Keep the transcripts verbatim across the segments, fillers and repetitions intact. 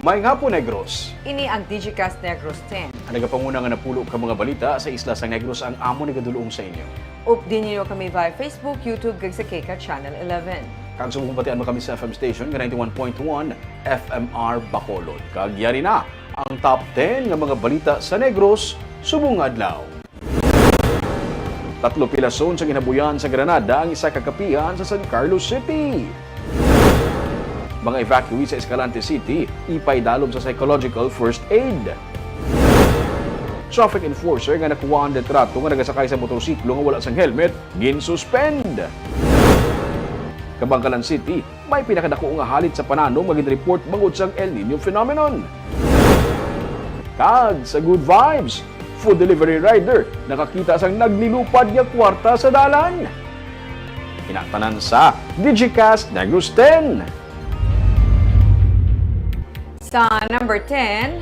Maayong hapon, Negros. Ini ang Digicast Negros ten. Ang nagapanguna nga napulo ka mga balita sa isla sang Negros ang amon igadul-ong sa inyo. Updi ninyo kami via Facebook, YouTube, kag sa K CAT Channel eleven. Kag subong batian mo kami sa F M station nga ninety-one point one F M R Bacolod. Kag yari na ang top ten nga mga balita sa Negros subong nga adlaw. Tatlo pilason sa ginabuyan sa Granada ang isa ka kapihan sa San Carlos City. Mga evacuee sa Escalante City ipaidalom sa psychological first aid. Traffic enforcer nga nakuha ang litrato nga nagasakay sa motorsiklo nga wala sang helmet, ginsuspend. Kabankalan City, may pinakadako nga halit sa pananom nga ginreport bangod sang El Nino phenomenon. Kag sa good vibes, food delivery rider nakakita sang naglilupad nga kwarta sa dalan. Inatanan sa Digicast Negros ten. Sa number ten,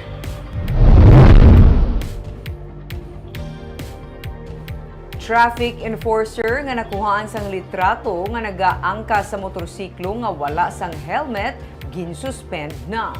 Traffic enforcer nga nakuhaan sang litrato nga nagaangkas sa motorsiklo nga wala sang helmet, ginsuspend na.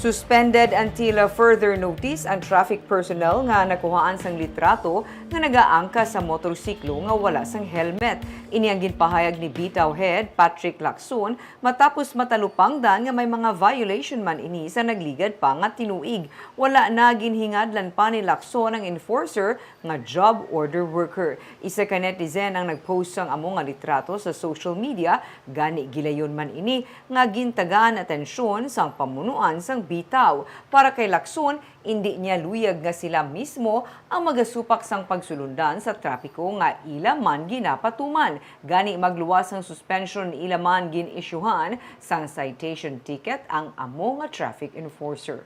Suspended until further notice ang traffic personnel nga nakuhaan sang litrato nga nagaangkas sa motorsiklo nga wala sang helmet. Ini ang ginpahayag ni Bitaw Head Patrick Lacson matapos matalupangdan nga may mga violation man ini sa nagligad pa nga tinuig. Wala na ginhingadlan pa ni Lacson ang enforcer nga job order worker. Isa ka netizen ang nag-post sang amo nga litrato sa social media, gani gilayon man ini nga gintagaan atensyon sang pamunuan sang Bitaw. Para kay Lacson, indi niya luyag nga sila mismo ang magasupak sang pagsulundan sa trapiko nga ila man ginapatuman. Gani magluwas sang suspension, ila man gin-isyuhan sang citation ticket ang amo nga traffic enforcer.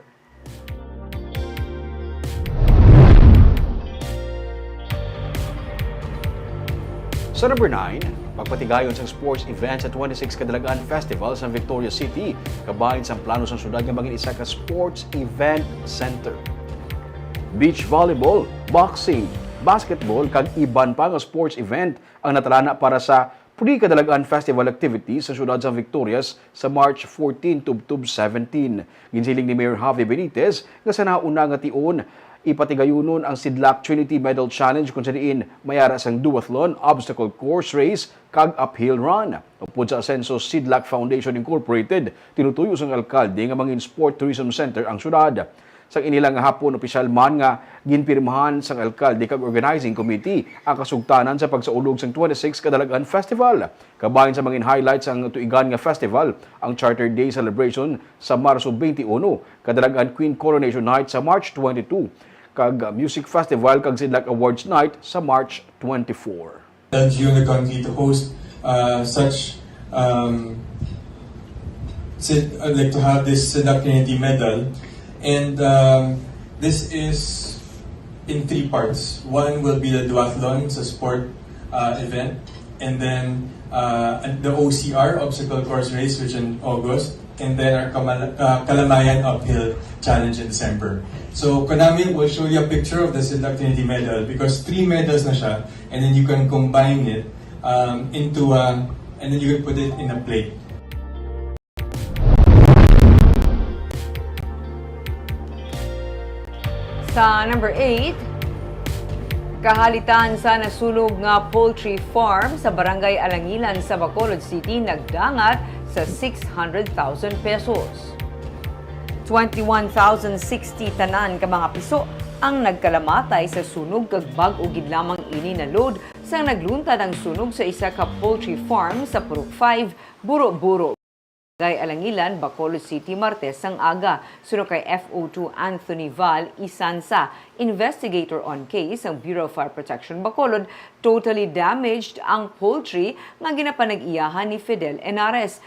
Sa number nine, pagpatigayon sang sports event sa twenty-six Kadalagan Festival sa Victoria City, kabahin sang plano sang syudad nga mangin isa ka sports event center. Beach volleyball, boxing, basketball, kag iban pa nga sports event ang natalana para sa Pre-Kadalagan Festival activities sa siyudad sang Victorias sa March fourteen tubtob seventeen. Ginsiling ni Mayor Javi Benitez nga sa nauna nga tion, ipatigayunon ang Sidlak Trinity Medal Challenge, kung sa diin may ara sang duathlon, obstacle course race, kag uphill run. Upod sa Asenso Sidlak Foundation Incorporated, tinutuyo sang alkalde nga mangin sport tourism center ang siyudad. Sang inila nga hapon, opisyal man nga ginpirmahan sang alkalde kag organizing committee ang kasugtanan sa pagsaulog sang twenty-six Kadalagan Festival. Kabahin sa mangin highlights sang tuigan nga festival, ang Charter Day celebration sa Marso twenty-one, Kadalagan Queen Coronation Night sa March twenty-two, kag Music Festival kag Sidlak Awards Night sa March twenty-four. Challenge you in the country to host uh, such um, Sid, I'd like to have this Sidlak Trinity Medal, and um, this is in three parts. One will be the duathlon, it's a sport uh, event, and then uh, and the O C R, obstacle course race, which in August, and then our Kamal- uh, Kalamayan Uphill Challenge in December. So, Konami will show you a picture of the Sidlak Trinity Medal because three medals na siya, and then you can combine it um, into a, and then you can put it in a plate. Sa number eight, kahalitan sa nasunog nga poultry farm sa Barangay Alangilan sa Bacolod City nagdangat sa six hundred thousand pesos. Twenty-one thousand sixty tanan ka mga piso ang nagkalamatay sa sunog kag bag-o gid lamang ini na-load sang nagluntad ang sunog sa isa ka poultry farm sa Purok five, Buro-Buro, Barangay Alangilan, Bacolod City, Martes sang aga. Suno kay F O two Anthony Val Isansa, investigator on case sang Bureau of Fire Protection Bacolod, totally damaged ang poultry nga ginapanag-iyahan ni Fidel Henares.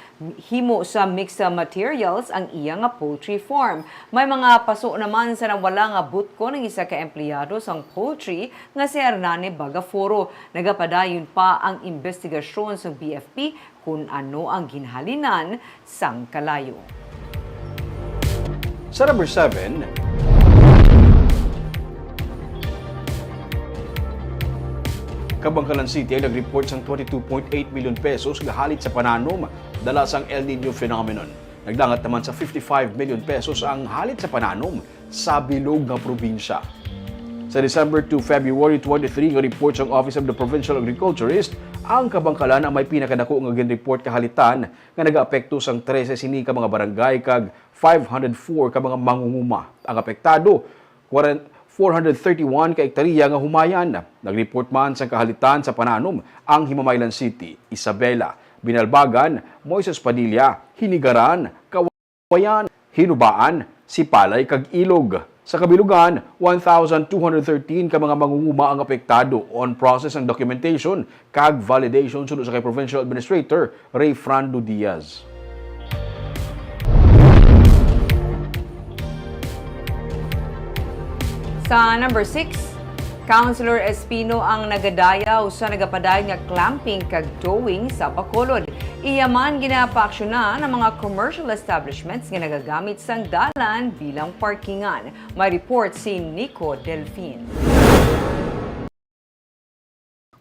Himo sa mixed materials ang iya nga poultry farm. May mga paso naman sa nawala nga butko ng isa ka empleyado sang poultry nga si Hernane Bagaforo. Nagapadayon pa ang investigasyon sang B F P kon ano ang ginhalinan sang kalayo. Sa number seven, Kabankalan City ang nag-report sang twenty-two point eight million pesos nga halit sa pananom dala sang El Nino phenomenon. Nagdangat naman sa fifty-five million pesos ang halit sa pananom sa bilog nga probinsya. Sa December to February twenty-three nga report sang Office of the Provincial Agriculturist, ang Kabangkalan ang may pinakadako nga ginreport kahalitan nga nagaapekto sang trese sini ka mga barangay kag five hundred four ka mga mangunguma. Ang apektado, four hundred thirty-one ka ektarya nga humayan. Nag-report man sang kahalitan sa pananom ang Himamaylan City, Isabela, Binalbagan, Moises Padilla, Hinigaran, Kawayan, Hinubaan, Sipalay, kag Ilog. Sa kabilugan, one thousand two hundred thirteen ka mga mangunguma ang apektado. On process ang documentation kag validation suno sa kay Provincial Administrator Rayfrando Diaz. Sa number six, Councilor Espino ang nagadayaw sa nagapadayon nga clamping kag towing sa Bacolod. Iya man ginapaaksyonan ang mga commercial establishments nga nagagamit sang dalan bilang parkingan. May report si Nico Delfin.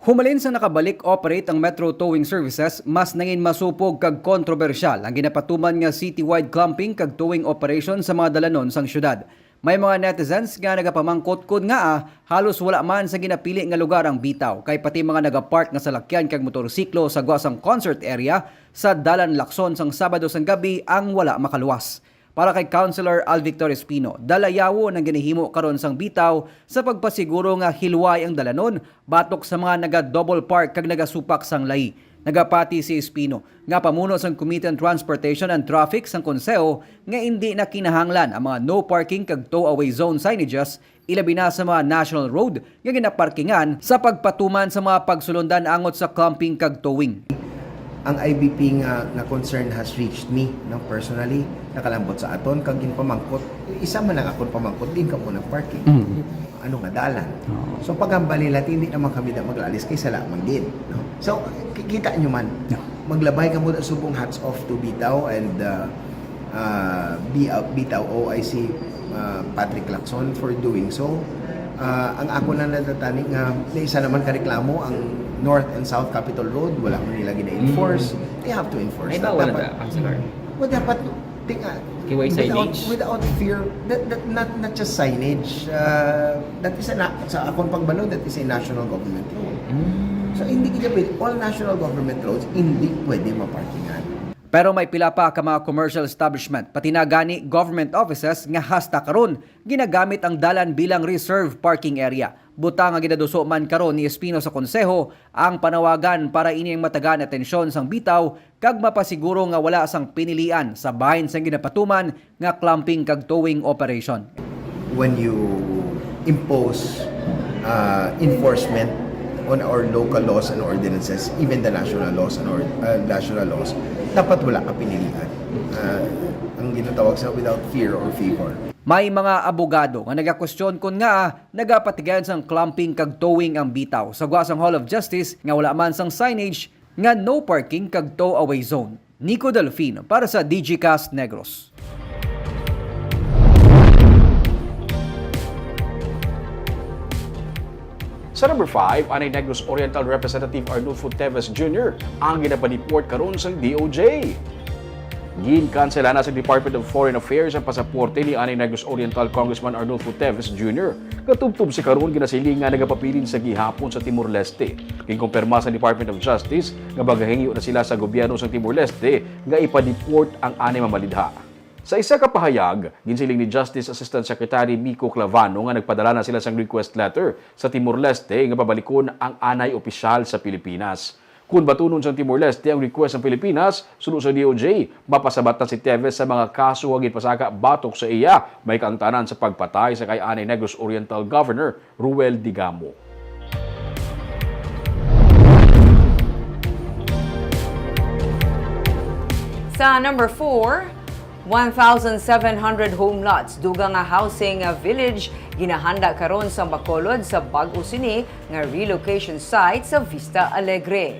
Humalin sa nakabalik operate ang Metro Towing Services, mas nangin masupog kag kontrobersyal ang ginapatuman nga citywide clamping kag towing operation sa mga dalanon sang syudad. May mga netizens nga nagapamangkot kon ngaa halos wala man sa ginapili nga lugar ang bitaw, kay pati mga nagapark nga salakyan kag motorsiklo sa gwa sang concert area sa Dalan Lacson sang Sabado sang gabi ang wala makaluwas. Para kay Councilor Alvictor Espino, dalayawon ang ginahimo karon sang bitaw sa pagpasiguro nga hilway ang dalanon batok sa mga naga-double park kag nagasupak sang layi. Nagapati si Espino nga pamuno sang Committee on Transportation and Traffic sang Konseho nga indi na kinahanglan ang mga no parking kag tow away zone signages, ilabi na sa mga national road nga ginaparkingan sa pagpatuman sa mga pagsulondan angot sa clamping kag towing. Ang I B P nga, nga concern has reached me, no, personally, nakalambot sa aton, kag ginpamangkot, isa man ang akon pamangkot, din ka mo nag-parking. Mm. Ano nga dalan? Oo. So, paghambal nila, hindi naman kami da maglalis kay sala man gid, no? So, ki-, kita nyo man, Yeah. maglabay ka mo subong hats off to Bitaw and, uh, uh, B-, uh, Bitaw O I C, uh, Patrick Lacson for doing so. Uh, ang ako lang natatani nga may isa naman ka reklamo ang North and South Capitol Road, wala man nila gina-enforce. Mm. They have to enforce May that. bawal na Dapat, ba, Councilor? Well, dapat, tinga, Kiway without, signage? without fear, that, that, not, not just signage. Uh, that is a na-, sa akong pagbalo, that is a national government road. Mm. So, hindi kita pwede, all national government roads, hindi pwede maparkingan. Pero may pila pa ka mga commercial establishment, pati na gani government offices nga hasta karon ginagamit ang dalan bilang reserve parking area. Butang nga ginaduso man karon ni Espino sa Konseho ang panawagan para ini ang matagaan atensyon sang bitaw kag mapasiguro nga wala sang pinilian sa bahin sang ginapatuman nga clamping kag towing operation. When you impose, uh, enforcement on our local laws and ordinances, even the national laws and or-, uh, national laws, dapat wala ka pinilian. Uh, ang ginatawag sa without fear or favor. May mga abogado nga nagakwestiyon kon ngaa nagapatigayon sang clamping kag towing ang bitaw sa gwa sang Hall of Justice nga wala man sang signage nga no parking kag tow away zone. Nico Delfin para sa Digicast Negros. Sa number five, anay Negros Oriental Representative Arnulfo Teves Junior ang ginapadeport karon sang D O J. Ginkansela na sa Department of Foreign Affairs ang pasaporte ni anay Negros Oriental Congressman Arnulfo Teves Junior. Katubtob sa karon, ginasiling nga nagapabilin sa gihapon sa Timor-Leste. Ginkumpirma sa Department of Justice nga magahingyo na sila sa gobyerno sa Timor-Leste nga ipa-deport ang anay mamalidha. Sa isa ka pahayag, ginsiling ni Justice Assistant Secretary Mico Clavano nga nagpadala na sila sang request letter sa Timor-Leste nga pabalikon ang anay opisyal sa Pilipinas. Kon batunon sang Timor-Leste ang request sang Pilipinas, suno sa D O J, mapasabatan si Teves sa mga kaso nga ginpasaka batok sa iya, may kaangtanan sa pagpatay sa kay anay Negros Oriental Governor Ruel Digamo. Sa number four, one thousand seven hundred home lots, dugang nga housing village, ginahanda karon sa Bacolod sa bag-o sini nga relocation site sa Vista Alegre.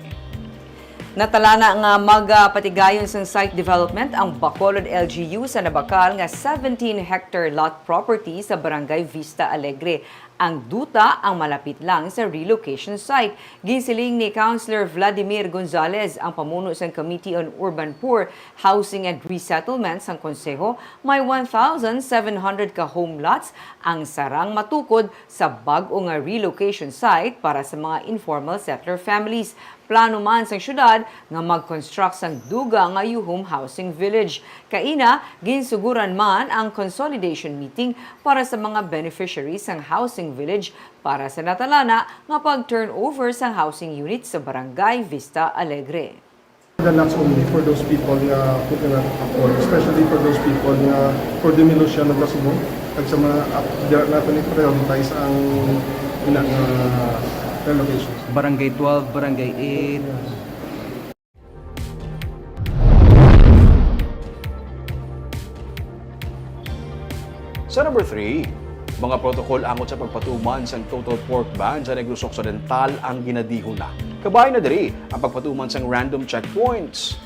Natalana nga magapatigayon sang site development ang Bacolod L G U sa nabakal nga seventeen hectare lot property sa Barangay Vista Alegre. Ang duta ang malapit lang sa relocation site. Ginsiling ni Councilor Vladimir Gonzalez, ang pamuno sang Committee on Urban Poor, Housing and Resettlement sang Konseho, may one thousand seven hundred ka home lots ang sarang matukod sa bag-o nga relocation site para sa mga informal settler families. Plano man sang syudad nga mag-construct sang dugang nga Yuhum Housing Village. Kaina, ginsuguran man ang consolidation meeting para sa mga beneficiaries sang housing village para sa natalana nga pag-turnover sang housing unit sa Barangay Vista Alegre. The lots only for those people nga who cannot afford, especially for those people nga for demolition nagkasubong, kag sa mga ap-, dira nato ni prioritize ang ina nga relocation. Barangay twelve, Barangay eight. Sa number three, mga protocol angot sa pagpatuman sang total pork ban sa Negros Occidental ang ginadihon na. Kabahin na diri ang pagpatuman sang random checkpoints.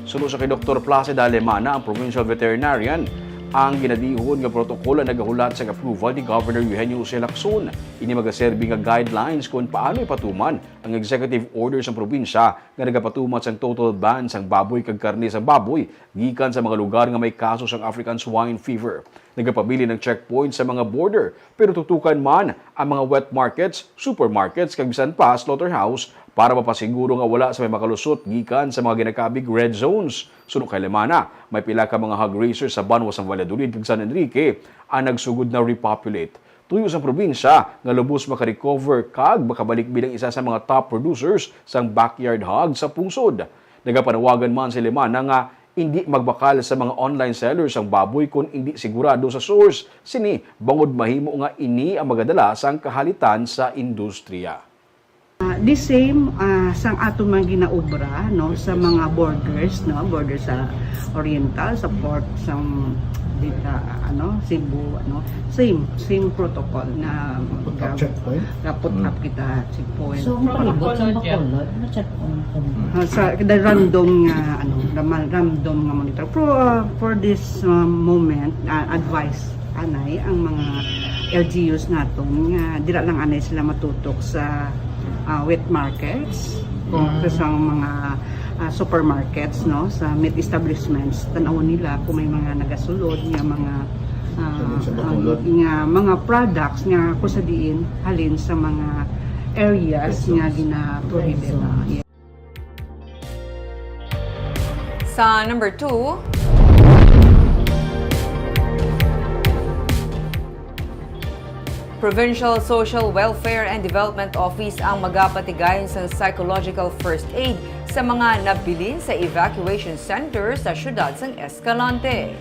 Suno sa kay Doktor Placida Alemana, ang provincial veterinarian, ang ginadihon nga protocol ang nagahulat sang approval ni Governor Eugenio Jose Lacson. Ini magaserbi nga guidelines kon paano ipatuman ang executive order sang probinsya nga nagapatuman sang total ban sang baboy kag karne sang baboy gikan sa mga lugar nga may kaso sang African Swine Fever. Nagapabilin ang checkpoint sa mga border, pero tutukan man ang mga wet markets, supermarkets, kag bisan pa slaughterhouse para mapasiguro nga wala sa may makalusot gikan sa mga ginakabig red zones. Suno kay Alemana, may pila ka mga hog raisers sa banwa sang Valladolid kag San Enrique ang nagsugod na repopulate. Tuyo sang probinsya nga lubos maka-recover kag makabalik bilang isa sa mga top producers sang backyard hog sa pungsod. Nagapanawagan man si Alemana nga indi magbakal sa mga online sellers ang baboy kon indi sigurado sa source sini, bangod mahimo nga ini ang magadala sang kahalitan sa industriya. Ah, the same, ah, sang aton mga ginaobra, no, sa mga borders, no, border sa Oriental, sa port, sa, di, ah, ano, Cebu, ano, same, same protocol na Put up checkpoint? Put up kita checkpoint. So, ang palibot sa Bacolod, na-check on kami. Ah, sa the random nga, ano, ramal- random nga monitor. Pro, ah, for this, ah, moment, ah, advice anay ang mga L G Us naton nga dira lang anay sila matutok sa, ah, wet markets o sa mga, ah, supermarkets, no, sa meat establishments, tan-awon nila kung may mga nagasulod nga mga, ah, Halin sa ah, Bacolod. Nga mga products nga kung sa diin halin sa mga areas nga gina-prohibit. Sa number two, Provincial Social Welfare and Development Office ang magapatigayon sang psychological first aid sa mga nabilin sa evacuation center sa siyudad sang Escalante.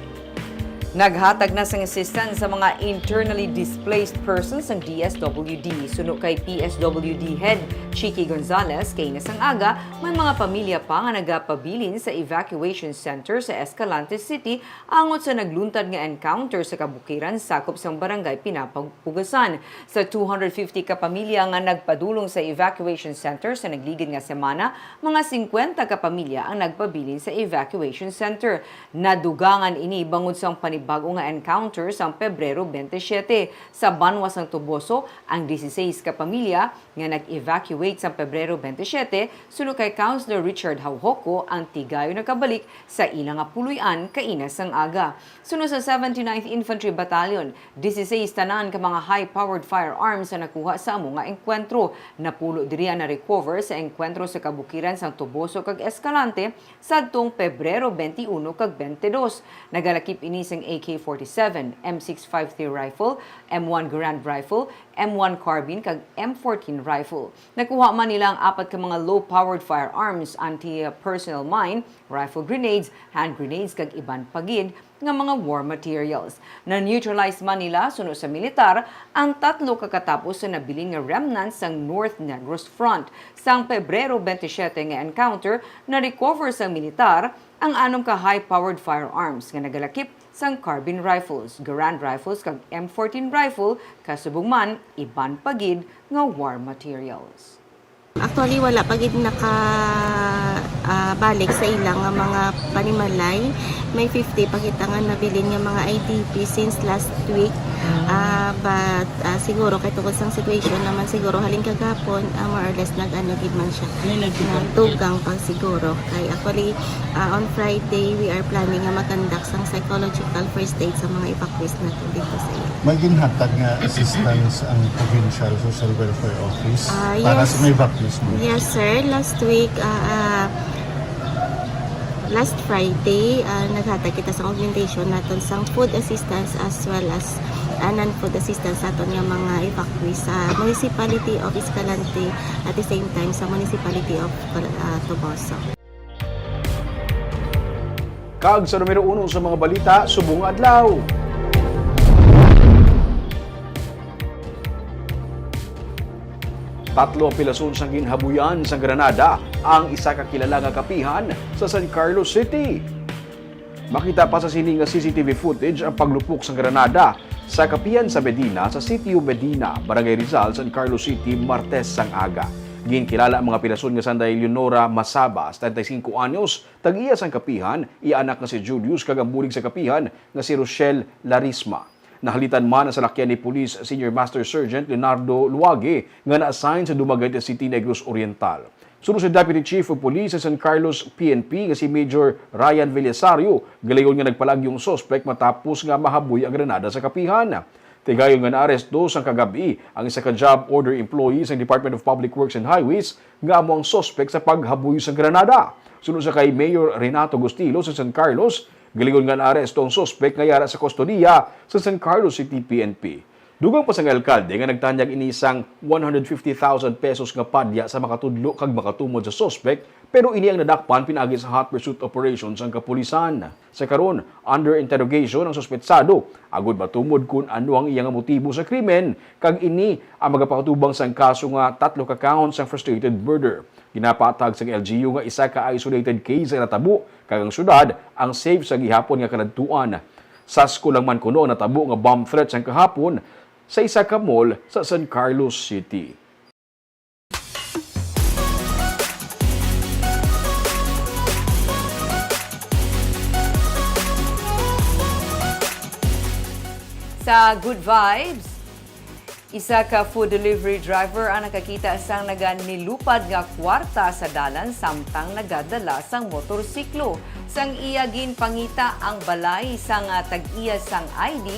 Naghatag na sang assistance sa mga internally displaced persons ang D S W D. Suno kay P S W D Head Chicky Gonzalez, kaina sang aga, may mga pamilya pa nga nagapabilin sa evacuation center sa Escalante City angot sa nagluntad nga encounter sa kabukiran sakop sang Barangay Pinapagugasan. Sa two hundred fifty ka pamilya nga nagpadulong sa evacuation center sa nagligid nga semana, mga singkwenta ka pamilya ang nagpabilin sa evacuation center. Nadugangan ini bangod sang panibag-o nga encounter sang Pebrero twenty-seven. Sa banwa sang Toboso, ang dieciséis ka pamilya nga nag-evacuate sang Pebrero twenty-seven, suno kay Councilor Richard Haujoco, ang tigayon nakabalik sa ila nga puloy-an kaina sang aga. Suno sa seventy-ninth Infantry Battalion, dieciséis tanan ka mga high-powered firearms ang nakuha sa amo nga engkwentro. Napulo diri ang na-recover sa engkwentro sa kabukiran sang Toboso kag Escalante sadtong Pebrero twenty-one kag twenty-dos. Nagalakip ini sing A K forty-seven, M six five three rifle, M one Garand rifle, M one carbine kag M fourteen rifle. Nakuha man nila ang apat ka mga low-powered firearms, anti-personnel mine, rifle grenades, hand grenades kag iban pa gid nga mga war materials. Na-neutralize man nila, suno sa militar, ang tatlo ka katapos sa nabilin nga remnants sang North Negros Front. Sang Pebrero twenty-seven nga encounter, na-recover sang militar ang anom ka high-powered firearms nga nagalakip sang carbine rifles, Garand rifles kag M fourteen rifle, kasubong man iban pa gid nga war materials. Actually, wala pa gid naka, ah, balik sa ila nga mga panimalay. May fifty pa kita nga nabilin nga mga I D P since last week. Ah, but, ah, siguro kay tungod sang situation naman siguro halin kagapon, ah, more or less nag-ano gid man siya. May nagdugang. Nagdugang pa siguro. Kay actually, ah, on Friday, we are planning nga mag-conduct sang psychological first aid sa mga evacuees natin dito sa ila. May ginhatag nga assistance ang Provincial Social Welfare Office Ah, para yes. sa mga evacuees mo? Yes, sir. Last week, ah, ah, last Friday, ah, naghatag kita sa augmentation naton sang food assistance as well as, ah, non-food assistance naton nga mga evacuees sa Municipality of Escalante, at the same time sa Municipality of, ah, Toboso. Kag sa numero uno sa mga balita subong nga adlaw. Tatlo ang pilason sang ginhabuyan sang granada ang isa ka kilala nga kapihan sa San Carlos City. Makita pa sa sini nga C C T V footage ang paglupok sang granada sa kapihan sa Medina sa Sitio Medina, Barangay Rizal, San Carlos City, Martes sang aga. Ginkilala ang mga pilason nga sanday Leonora Masaba, setenta y cinco anyos, tag-iya sang kapihan, iya anak nga si Julius, kag ang bulig sa kapihan nga si Rochelle Larisma. Nahalitan man ang salakyan ni Police Senior Master Sergeant Leonardo Luage nga na-assign sa Dumaguete City, Negros Oriental. Suno sa Deputy Chief of Police sa San Carlos P N P nga si Major Ryan Villasario, galayon nga nagpalagyong suspek matapos nga mahaboy ang granada sa kapihan. Tigayon nga naaresto sang kagab-i ang isa ka job order employee sang Department of Public Works and Highways nga amo ang suspek sa paghaboy sang granada. Suno sa kay Mayor Renato Gustilo sa San Carlos, galayon nga naaresto ang suspek nga yara sa kustodiya sa San Carlos City P N P. Dugang pa sang alkalde nga nagtanyag ini sang one hundred fifty thousand pesos nga padya sa makatudlo kag makatumod sa suspek, pero ini ang nadakpan pinaagi sa hot pursuit operation sang kapulisan. Sa karon, under interrogation ang suspetsado agod matumod kon ano ang iya nga motibo sa krimen, kag ini ang magapakatubang sang kaso nga tatlo ka count sang frustrated murder. Ginapatag sang L G U nga isa ka isolated case ang natabo, kag ang syudad ang safe sa gihapon nga kaladtuan. Sasko lang man kuno ang natabo nga bomb threat sang kahapon sa isa ka mall sa San Carlos City. Sa Good Vibes, isa ka food delivery driver ang nakakita sang naganilupad nga kwarta sa dalan samtang nagadala sang motorsiklo. Sang iya ginpangita ang balay sang, ah, tag-iya sang I D,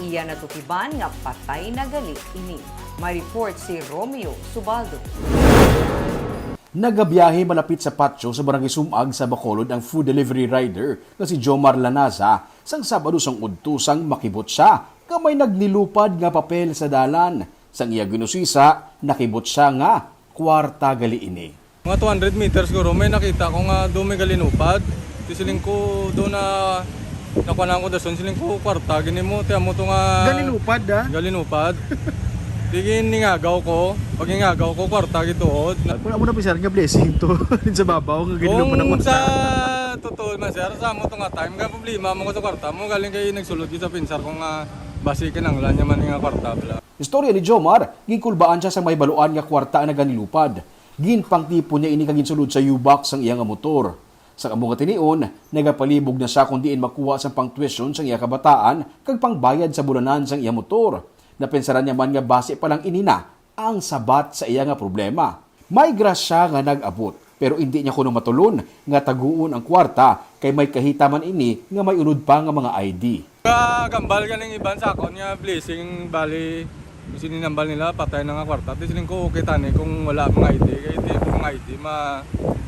iya natutiban nga patay na gali ini. May report si Romeo Subaldo. Nagabiyahe malapit sa patio sa Barangay Sumag sa Bacolod ang food delivery rider nga si Jomar Lanaza sang Sabado sang udto sang makibot sia nga may nagnilupad nga papel sa dalan. Sang iya ginusisa, nakibot sia nga kwarta gali ini. Mga two hundred meters siguro, may nakita ko nga do may galinupad. Di siling ko do na nakuha na ko dason, siling ko kwarta gini mo, ti amo to nga Galinupad, ah? Galinupad. Di giningagaw ko. Pag ingagaw ko, kwarta gituod. Wala mo na pisar nga blessing to. Din sa babaw nga galinupad ang Kung kwarta. Sa totoo man, sir, sa amo to nga time, nga problema mo ko sa kwarta mo, galing kay nagsulod ko sa pinsar ko nga basi kinanglan niya man nga kwarta, bla. Istorya ni Jomar, ginkulbaan siya sa may baluan nga kwarta ang naganilupad. Ginpangtipon niya ini kag ginsulod sa U-box sang iya nga motor. Sa amo nga tinion, nagapalibog na siya kon diin makuha sang pang-tuition sang iya kabataan kag pangbayad sa bulanan sang iya motor. Napinsaran niya man nga basi pa lang ini na ang sabat sa iya nga problema. May grasya nga nag-abot, pero indi niya kuno matulon nga taguon ang kwarta kay may kahita man ini nga may unod pa nga mga I D. Kagambal ganing iban sa akon nga blessing, bali, sininambal nila, patay na nga kwarta. Di siling ko, okay tani kung wala mga I D. Kay di ko mga I D, ma-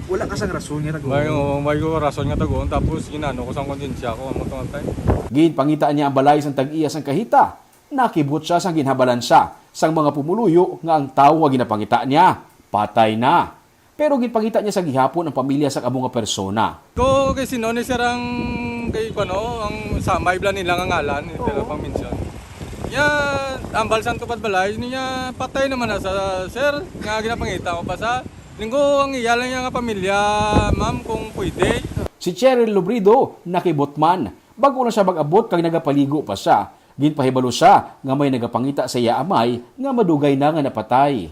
Wala ka sang rason nga taguon. May, oo, may ko rason nga taguon. Tapos, ginano ko sang konsensya ko, amo to nga time. Ginpangita niya ang balay sang tag-iya sang kahita. Nakibot siya sang ginhabalan siya sang mga pumuluyo nga ang tawo nga ginapangita niya patay na. Pero ginpangita niya sa gihapon ang pamilya sang amo nga persona. Ko kay sino ni sir ang kay kuno ang samay bla nila nga ngalan, ito Oo. Lang pang mention. Ya, ambal sang tupad balay niya, patay naman na sa sir nga ginapangita ko pa sa linggo ang iya lang niya nga pamilya, ma'am, kung pwede. Si Cheryl Lubrido nakibot man. Bag-o lang siya mag-abot kag nagapaligo pa siya. Ginpahibalo siya nga may nagapangita sa iya amay nga madugay na nga napatay.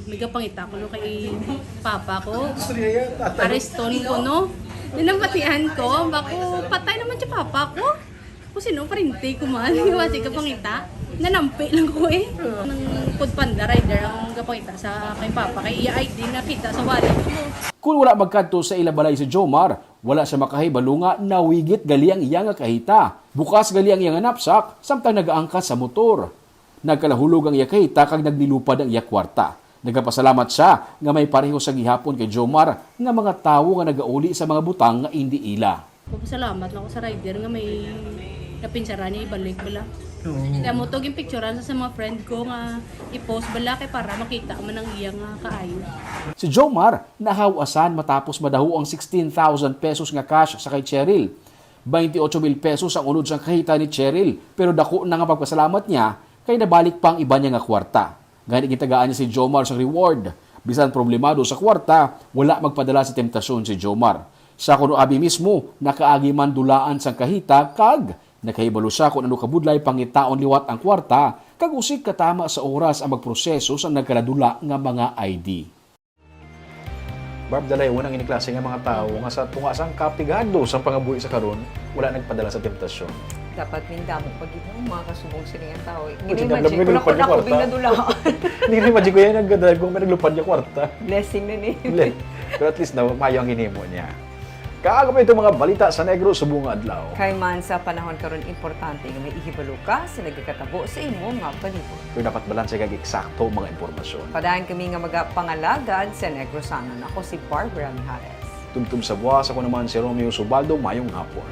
May gapangita ko no kay papa ko. Ariston ko no. Dinambatian ko, bako patay naman si papa ko. Kung sino, parente ko man. Wasi gapangita. Nanampi lang ko eh. Nang food panda rider ang gapangita sa kay papa. Kay iya I D nakita sa wallet ko. Kung wala magkadto sa ila balay si Jomar, wala siya makahibalo nga nawigit gali ang iya nga kahita. Bukas gali ang iya nga knapsack samtang nagaangkat sa motor. Nagkalahulog ang iya kahita kag nagnilupad ang iya kwarta. Nagapasalamat siya nga may pareho sa gihapon kay Jomar nga mga tawo nga nagauli sa mga butang nga indi ila. Salamat lang ko sa rider nga may napinsaran niya ibalik bala. Kaya mo to ginpicturan sa, sa mga friend ko nga i-post bala kay para makita man ang iya nga kaayo. Si Jomar nahawasan matapos madaho ang sixteen thousand pesos nga cash sa kay Cheryl. Twenty-eight mil pesos ang unod sang kahita ni Cheryl, pero dako na nga pagpasalamat niya kay nabalik pa ang iban niya nga kwarta. Gani gitagaan niya si Jomar sang reward. Bisan problemado sa kwarta, wala magpadala sa temptasyon si Jomar. Sa kuno abi mismo, nakaagi man dulaan sang kahita kag nakahibalo siya kung ano kabudlay pangitaon liwat ang kwarta kag usig katama sa oras ang magproseso sa nagkaladula nga mga I D. Barb, dalaywan ang ini klase nga mga tawo nga sa tunga sang kapigado sang pangabuhi sa karon, wala nagpadala sa temptasyon. Dapat nindamo pa gid no, mga kasubong sini nga tawo. Imagine, Imagine ko lang kung ako bing nadulaan. Hindi na imagine ko yan, nagdadrive ko, may naglupad niya kwarta. Blessing na ni. Pero at least na, mayo ang hinimo niya. Kaaga pa ito mga balita sa Negros subong nga adlaw. Kay man sa panahon karon importante nga may ihibalo ka sa nagakatabo sa imo nga palibot. Pero dapat balanse kag eksakto ang mga impormasyon. Padayon kami nga magapangalagad sa Negrosanon. Ako si Barbara Mijares. Tubtob sa buwas, ako naman si Romeo Subaldo. Mayong hapon.